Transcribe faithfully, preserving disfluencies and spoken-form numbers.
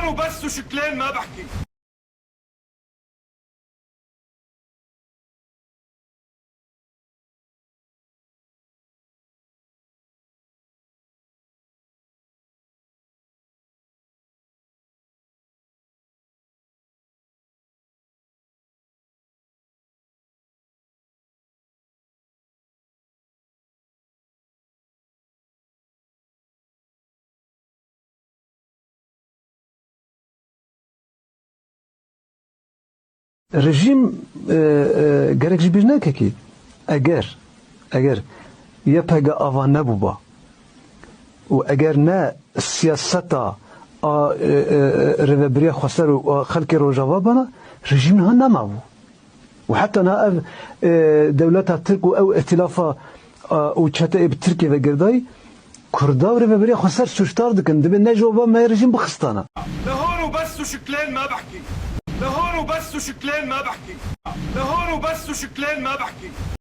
وبس وشكلين ما بحكي. Rejîm, e, e, gerek ji bîr nekekî. Eger, eger Y P G ava nebûba û eger ne siyaseta a, e, e, e, rêvebiriya xweser û a xelkê Rojava bana, rejîm niha nemabû. Û heta niha ev, e, dewleta Tirk û ew îtîlafa, a, û çeteyê bi Tirkiyê ve girdayî, Kurda û rêveberiya xweser sûcdar dikin. Dibê ne ji bo me rejîm bixistana. لهون وبس وشكلين ما بحكي. لهون وبس وشكلين ما بحكي. لهون وبس وشكلين ما بحكي.